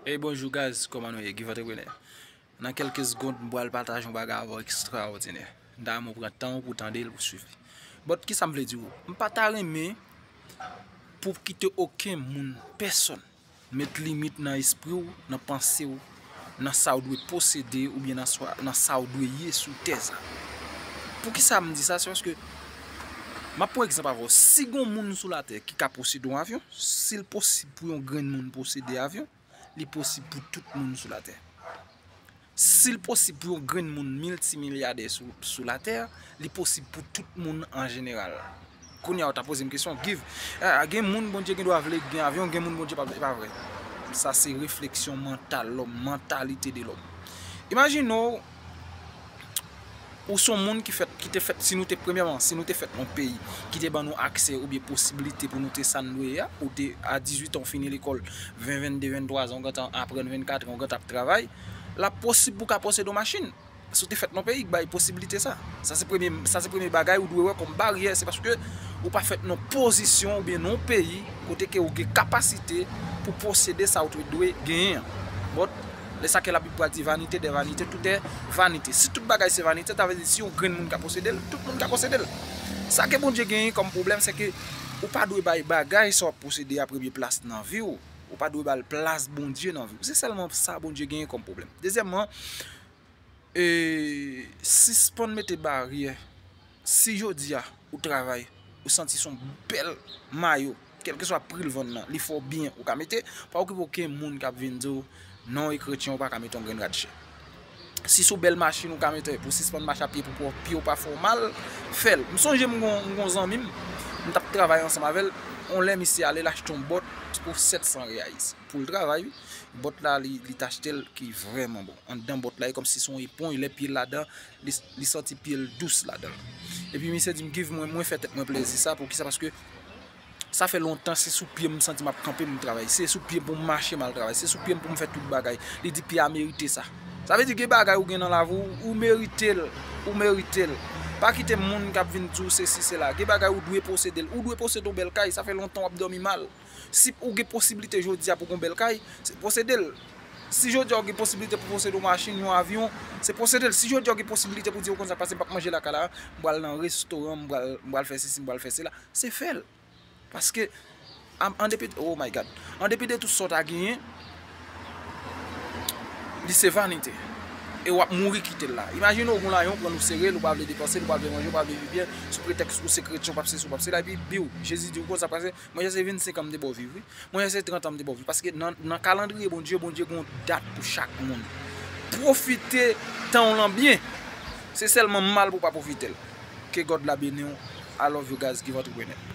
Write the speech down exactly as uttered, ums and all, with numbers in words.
Hey, bonjou guys, kòman nou ye? Give Entrepreneur. Nan kèlke segonn, m pral pataje yon bagay avè w ekstraòdinè. M ta renmen w pran tan w pou w tande l, pou w swiv li. But, kisa m vle di w? M pa ta renmen pou w kite okenn moun, pèsonn, met limit nan espri w, nan panse w, nan sa w dwe posede oubyen nan swa, nan sa w dwe ye sou tè sa. Poukisa m di sa? Se paske, m ap pran egzanp avè w. Si gon moun sou latè ki ka posede yon avyon, si l posib pou yon grenn moun posede avyon, li posib pou tout moun sou latè. Si l posib pou yon grenn moun miltimilyadè sou, sou latè, li posib pou tout moun an jeneral. Kounye a, w ta poze m kesyon, Give, ah, gen moun Bondye gen dwa vle gen avyon, gen moun Bondye pa vle, e pa vre. Sa se refleksyon mantal lòm, mantalite de lòm. Imajine w, ou se yon moun ki fèt, ki te fèt, si nou te, premyèman, si nou te fèt nan yon peyi ki te ban nou aksè oubyen posiblite pou nou te sa n dwe ye a, ou te, a dizuit an, w fini lekòl, ven, vennde, venntwa zan, w gentan aprann, vennkat an, w gentan ap travay, l ap posib pou w ka posede yon machin. Si w te fèt nan yon peyi ki bay posiblite sa. Sa se premye, sa se premye bagay ou dwe wè kòm baryè, se paske ou pa fèt nan pozisyon oubyen nan yon peyi kote ke ou gen kapasite pou posede sa ou te dwe genyen an. But, lè sa ke Labib pral di, vanité des vanités, tout est vanité. Si tout bagay se vanite, sa vle di si yon grenn moun ka posede l, tout moun ka posede l. Sa ke Bondye genyen kòm pwoblèm, se ke ou pa dwe bay bagay sa w ap posede a premye plas nan vi w. Ou pa dwe ba l plas Bondye nan vi w. Se sèlman sa Bondye genyen kòm pwoblèm. Dezyèmman, e, sispann mete baryè. Si jodi a, ou travay, ou santi se yon bèl mayo, kèlkeswa pri l vann nan, li fè w byen, ou ka mete, pa okipe okenn moun k ap vin di w, non, e kretyen, ou pa ka mete yon grenn rad chè. Si se yon bèl machin ou ka mete, pou sispann mache a pye pou pwòp pye w pa fè w mal, fè l. M sonje m gon, m gon zanmi m, m t ap travay ansanm avè l, yon lè misye ale, l achte yon bòt pou sèt san reyais pou l travay, wi. Bòt la, li, li t achte l ki vrèman bon. Anndan bòt la, e kòmsi se yon eponj, lè pye l ladan, li, li santi pye l dous ladan l. Epi misye di m, Give, mwen, mwen fè tèt mwen plezi sa, poukisa? Paske sa fè lontan, se sou pye m santi m ap kanpe m travay. Se sou pye m pou m mache m al travay. Se sou pye m pou m fè tout bagay. Li di pye a merite sa. Sa vle di gen bagay ou gen nan lavi w, ou merite l. Ou merite l. Pa kite moun k ap vin di w sesi, sela. Gen bagay ou dwe posede l. Ou dwe posede yon bèl kay. Sa fè lontan w ap dòmi mal. Si ou gen posiblite jodi a pou gon bèl kay, se posede l. Si jodi a ou gen posiblite pou posede yon machin, yon avyon, se posede l. Si jodi a ou gen posiblite pou di, ou konn sa k pase, m p ap manje lakay la, m pral nan restoran, m pral, m pral fè sesi, m pral fè sela, se fè l. Paske, an, an depi, oh my God, an depi de tout sa w ta genyen, li se vanite. E w ap mouri kite l la. Imajine w gon layon, pran l, ou sere l, ou pa vle depanse l, ou pa vle manje, ou pa vle viv byen, sou pretèks ou se kretyen, ou p ap sesi, ou p ap sela, epi biw, Jezi di w konn sa k pase, mwen se vennsenk an m te ba w viv, wi. Mwen se trant an m te ba w viv. Paske nan, nan kalandriye Bondye, Bondye gen yon dat pou chak moun. Pwofite tan w lan byen. Se sèlman mal pou w pa pwofite l. Ke God la beni w. I love you guys, Give Entrepreneur.